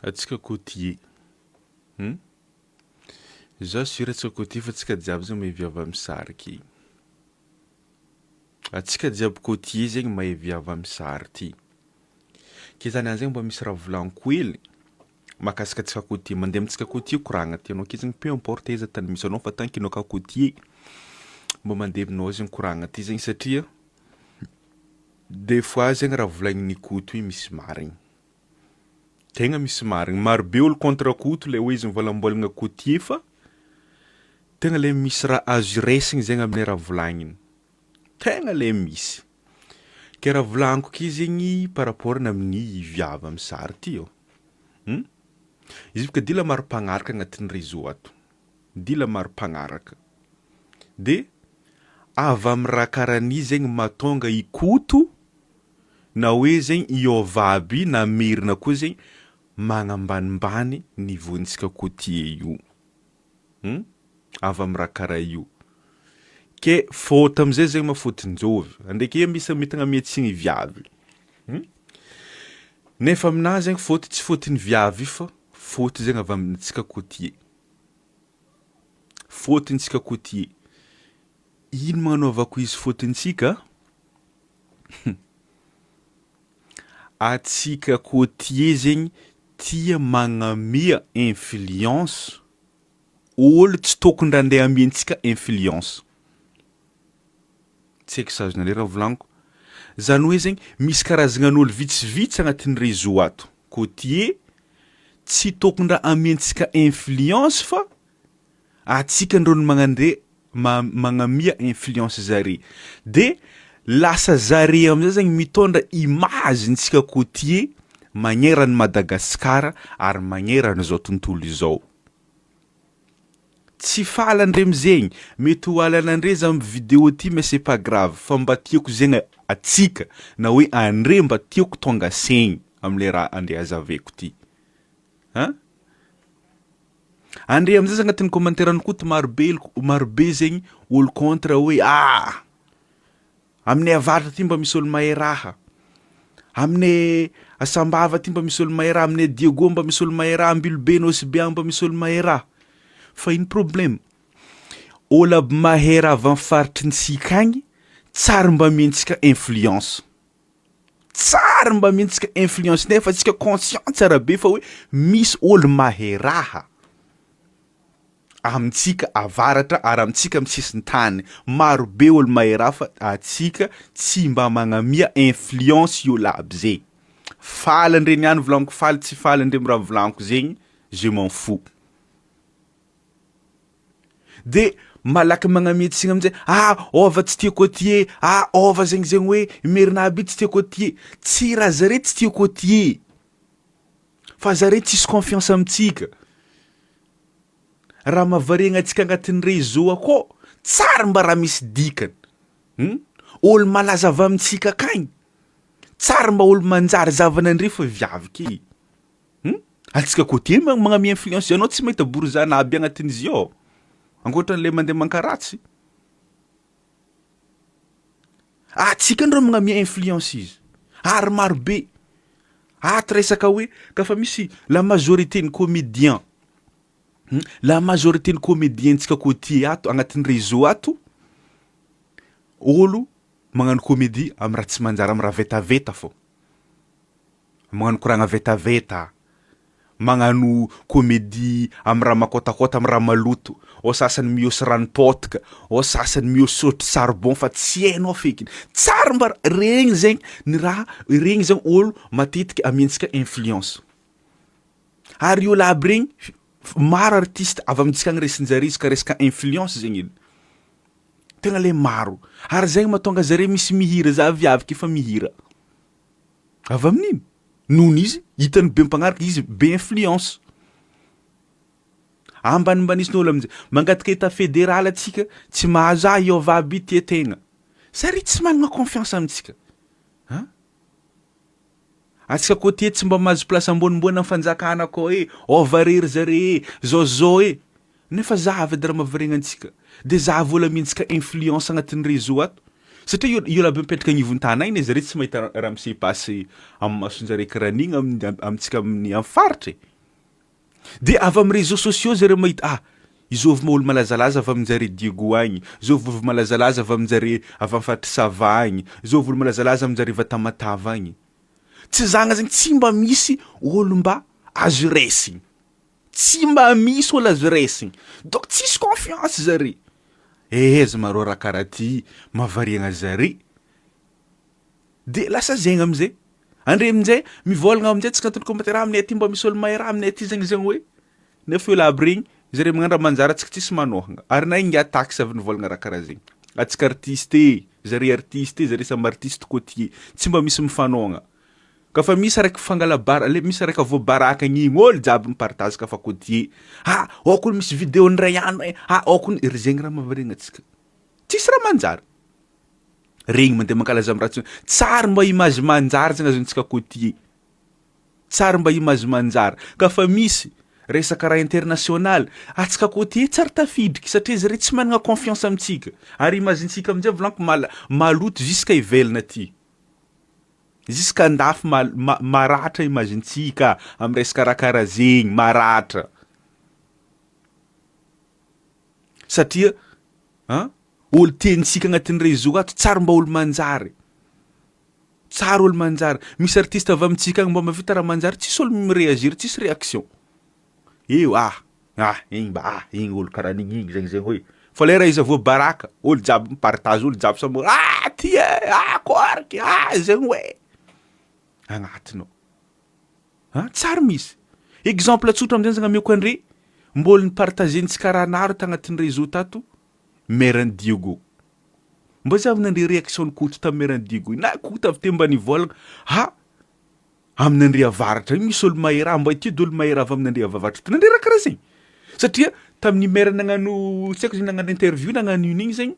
Atsika côtier hum? Za sûr atsika côtier fa tsika jiaby zegny mahay viavy misary ke. Atsika jiaby côtier zegny mahay viavy misary ty. Ke zany any zegny mba misy raha volagniko hely mahakasika antsika côtier, mandeha amintsika côtier koragna ty anao ke zegny peu importe aiza tany misy anao fa tant que anao ka côtier mba mandeha aminao zegny koragna ty zegny satria des fois zegny raha volagnin'i Koto io misy marigny. Tegna misy marigny, maro be olo contre Koto le hoe izy mivolambolagna côtier fa tegna le misy raha azo iraisigny zegny amle raha volagniny, tegna le misy. Ke raha volagniko ke zegny par rapport ny amin'ny viavy amy sary ty ô, hum izy boka dila maro mpagnaraka agnatin'ny réseau ato, dila maro mpagnaraka, de avy amy raha karaha an'io zegny mahatonga i Koto na hoe zegny hiôva aby na merina koa zegny magnambanimbany niveau-ntsika côtier io, hum avy amy raha karaha io. Ke faute amizay zegny ma fôtin-jôvy, ndraiky misy mety agnamiantsigny viavy, hum nefa aminahy zegny faute tsy faute-ny viavy io fa faute zegny avy amintsika côtier, faute-ntsika côtier. Ino magnanaovako izy faute-ntsika? Atsika côtier zegny tia magnamia influence ôlo tsy tokony raha andeha amiantsika influence. Tsy haiko sazonareo raha volagniko, zany hoe zegny misy karazanan'ôlo vitsivitsy agnatin'ny réseau ato côtier tsy tokony raha amiantsika influence fa atsika ndrô no magnande ma- magnamia influence zare, de lasa zare amizay zegny mitondra image-ntsika côtier magneran'i Madagasikara ary magneran'izao tontolo izao. Tsy faly andre amizegny, mety ho alanandre za amy vidéo ty mais c'est pas grave fa mba tiako zegny atsika na hoe andre mba tiako tonga saigny amle raha andeha azavaiko ty, hein. Andre amizay agnatin'ny commentaire ny Koto marobe marobe zegny olo contre hoe ah aminay avaratra aty mba misy olo mahay raha, aminay Sambava aty mba misy olo mahay raha, aminay Diego mba misy olo mahay raha, Ambilobe Nosy Be agny mba misy olo mahay raha. Fa ino problème? Olo aby mahay raha avy amy faritrintsika agny tsary mba amiantsika influence, tsary mba amiantsika influence nefa antsika conscient tsara be fa hoe misy olo mahay raha amintsika avaratra ary amintsika amy sisin-tany, maro be olo mahay raha fa atsika tsy mba magnamia influence olo aby zay. Faly andre niany volagniko faly tsy faly andre amy raha volagniko zegny je m'en fous. De malaky magnamiantsigna amizay ah ôva tsy tia côtier, ah ôva zegny zegny hoe merina aby io tsy tia côtier, tsy raha zare tsy tia côtier fa zare tsisy confiance amintsika. Raha mahavariagna antsika agnatin'ny réseau akao tsary mba raha misy dikany, hum olo malaza avy amintsika akagny tsary mba olo manjary zahavanandre fa viavy ke, hum antsika côtier ma- magnamia influence anao tsy mahita borizana aby agnatin'izy io ankoatran'le mandeha mankaratsy. Atsika ndrô magnamia influence izy ary marobe ato resaka hoe kafa misy la majorité ny comédien, la majorité ny comédien-ntsika côtier ato agnatin'ny réseau ato olo magnano comédie amy raha tsy manjary, amy raha vetaveta fô, magnano koragna vetaveta, magnano comédie amy raha makôtakôta, amy raha maloto, ao sasany miôsy rano pôtika, ao sasany miôsôtry charbon fa tsy hainao fekiny, tsary mba regny zegny ny raha regny zegny olo matetiky amiantsika influence, ary olo aby regny maro artiste avy amintsika agny resin-jare izy ka resaka influence zegny edy, tegna le maro ary zegny mahatonga zare misy mihira za viavy ke fa mihira avy amin'ino nohony izy hitany be mpagnaraka izy be influence. Ambanimbanisin'olo amizay mangataka état fédéral atsika tsy mahazo ah hiôva aby io tia tegna sary tsy manana confiance amintsika, hein antsika côtier tsy mba mahazo place ambonimbony amy fanjakana akao e, ôva rery zare e, zao zao e, nefa zava edy raha mahavariagna antsika de zava olo amiantsika influence agnatin'ny réseau ato satria io olo aby mipetraka agnivon-tany agny ne zare tsy mahita raha mi-se passe amy masonjare karaha an'igny amin'ny amintsika amin'ny amy faritra e. De avy amin'ny réseaux sociaux zareo mahita ah izôvy ma olo malazalaza avy amin-jare Diego agny, zôvy olo malazalaza avy amin-jare avy am'faritry Sava agny, zôvy olo malazalaza amin-jare avy à Tamatave agny. Tsy zagna zegny tsy mba misy ôlo mba azo raisigny, tsy mba misy ôlo azo raisigny, donc tsisy confiance zare. Aiza ma rô raha karaha ty mahavariagna zare? De lasa zegny am'zay, andre aminjay mivôlagna aminjay tsika agnatin'ny commentaire ah aminay aty mba misy ôlo mahay raha aminay aty zegny zegny hoe, nefa olo aby regny zare magnano raha manjary antsika tsisy manôhagna ary na ingahy taxe avy nivôlagna raha karaha zegny, antsika artiste e, zare artiste e, zare samby artiste côtier, tsy mba misy mifanôhagna, kaofa misy araiky fangala bara- le misy araiky voabaraka igny ôlo jiaby mipartage kafa côtier, ah ao koa misy vidéo ndray andro e, ah ao koa ry zegny raha mahavariagna antsika, tsisy raha manjary, regny mandeha mankalaza amy raha tsy tsary mba image manjary zegny azontsika côtier, tsary mba image manjary, kafa misy resaka raha international antsika côtier tsary tafidriky satria zare tsy managna confiance amintsika ary image-ntsika aminjay volaniko mala- maloto jusqu'à ivelany aty, jusqu'à andafy mal- ma- maratra image-ntsika amy resaka raha karaha zegny maratra satria an ôlo tiantsika agnatin'ny réseau ato tsary mba olo manjary, tsary olo manjary, misy artiste avy amintsika agny mba mahavita raha manjary tsisy olo miréagir, tsisy réaction, eo ah ah igny mba ah igny olo karaha an'igny igny zegny zegny hoe, fa lera izy voabaraka ôlo jiaby mipartage olo jiaby samby ah ty e, ah kôriky, ah zegny hoe, agnatiny ao, an tsary misy, exemple tsotra am'zay zany amiako andre mbôla nipartagentsika raha naro tagnatin'ny réseau tato maire-n'i Diego, mbô za avy nandre réaction-n'i Koto tamy maire-n'i Diego io, na Koto avy teo mba nivôlagna ah amin'Andria avaratra io misy olo mahay raha mba ity edy olo mahay raha avy amin'Andria avaratra ty nandre raha karaha zegny, satria tamin'ny maire nagnano tsy haiko izy nagnano interview nagnano ino igny zegny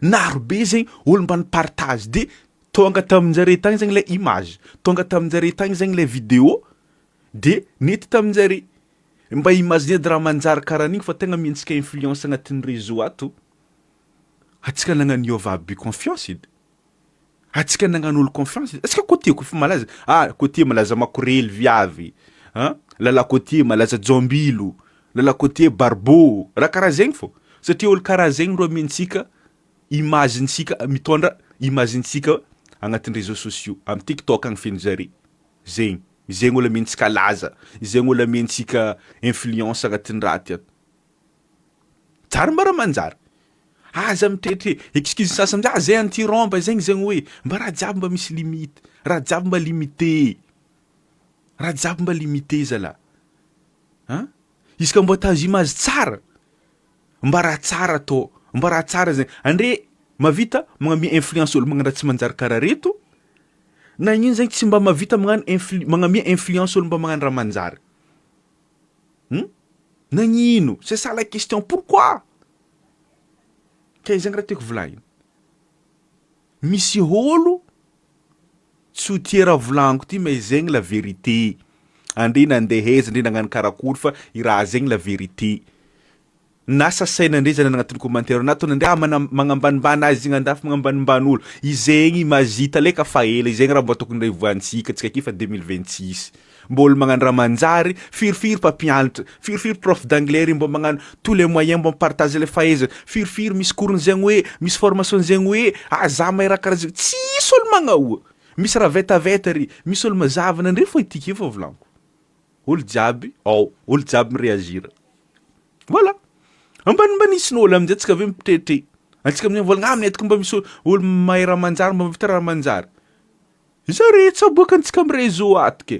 naro be zegny olo mba nipartage de tonga taminjare tagny zegny le image, tonga taminjare tagny zegny le vidéo de nety taminjare, mba imagine edy raha manjary karaha an'igny fa tegna amiantsika influence agnatin'ny réseau ato, antsika nagnano niôva abus confiance edy, antsika nagnano olo confiance, antsika côtier koa efa malaza, ah côtier malaza makorely viavy, an lalahy côtier malaza jômbilo, lalahy côtier barbeau, raha karaha zegny fô, satria olo karaha zegny rô amiantsika image-ntsika mitôndra image-ntsika agnatin'ny réseaux sociaux, amy TikTok agny feno zare, zegny, zegny olo amiantsika laza, zegny olo amiantsika influence agnatin'ny raha ty ato, tsary mba raha manjary, aza mitrehitre excuse sasany amizay ah zay anti-romba zegny zegny hoe, mba raha jiaby mba misy limite, raha jiaby mba limité, raha jiaby mba limité zalahy, an izy ka mbô tazo image tsara, mba raha tsara atao, mba raha tsara zegny, andre mahavita magnamia influence olo magnano raha tsy manjary karaha reto, na ino zegny tsy mba mahavita magnano influ- magnamia influence olo mba magnano raha manjary, nagnino? C'est ça la question, pourquoi? Ke zegny raha tiako volagniny, misy ôlo tsy ho tia raha volagniko ty mais zegny la vérité, andre nandeha aiza andre nagnano karakory fa i raha zegny la vérité, na sasainandre zany agnatin'ny commentaire na ataonandre ah mana- magnambanimbany azy igny andafy magnambanimbany olo, izegny image hita leka fa ela, izegny raha mba tokony revoantsika antsika aky fa 2026, mbô olo magnano raha manjary, firifiry mpampianatra, firifiry prof d'anglais regny mbô magnano tous les moyens mbô mipartage le fahaizana, firifiry misy cours zegny hoe misy formation zegny hoe ah za mahay raha karaha zegny, tsisy olo magnahoa, misy raha vetaveta ry, misy olo mazava nandre fô ity fô volaniko, olo jiaby ao, olo jiaby miréagir, voilà, ambanimbanisin'ôlo aminjay antsika aveo mitrehitre, antsika aminjay mivôlagna ah aminay aty koa mba misy olo mahay raha manjary mba mahavita raha manjary, zare tsy aboakantsika amy réseau ato ke,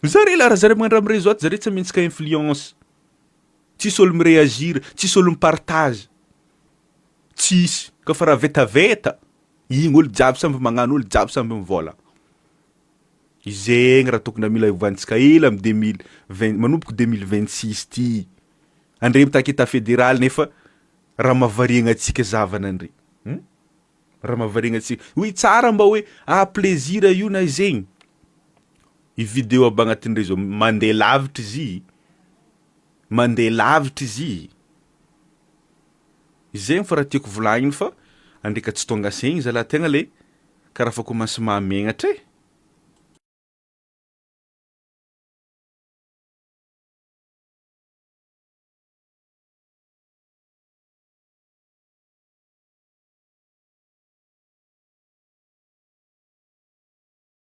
zare la raha zare magnano raha amy réseau ato zare tsy amiantsika influence, tsisy olo miréagir, tsisy olo mipartage, tsisy, kaofa raha vetaveta igny olo jiaby samby magnano, olo jiaby samby mivôlagna, izegny raha tokony mila iovantsika hely amy 2020 manomboky 2026 ty, andre mitaky état fédéral nefa raha mahavariagna antsika zavanandre, raha mahavariagna antsika, oui tsara mba hoe ah plaisir io na zegny, i vidéo aby agnatin'ny réseau mandeha lavitra izy, mandeha lavitra izy, zegny fa raha tiako volagniny fa andreka tsy tonga saigny zalahy tegna le karaha fa commence mahamegnatra e.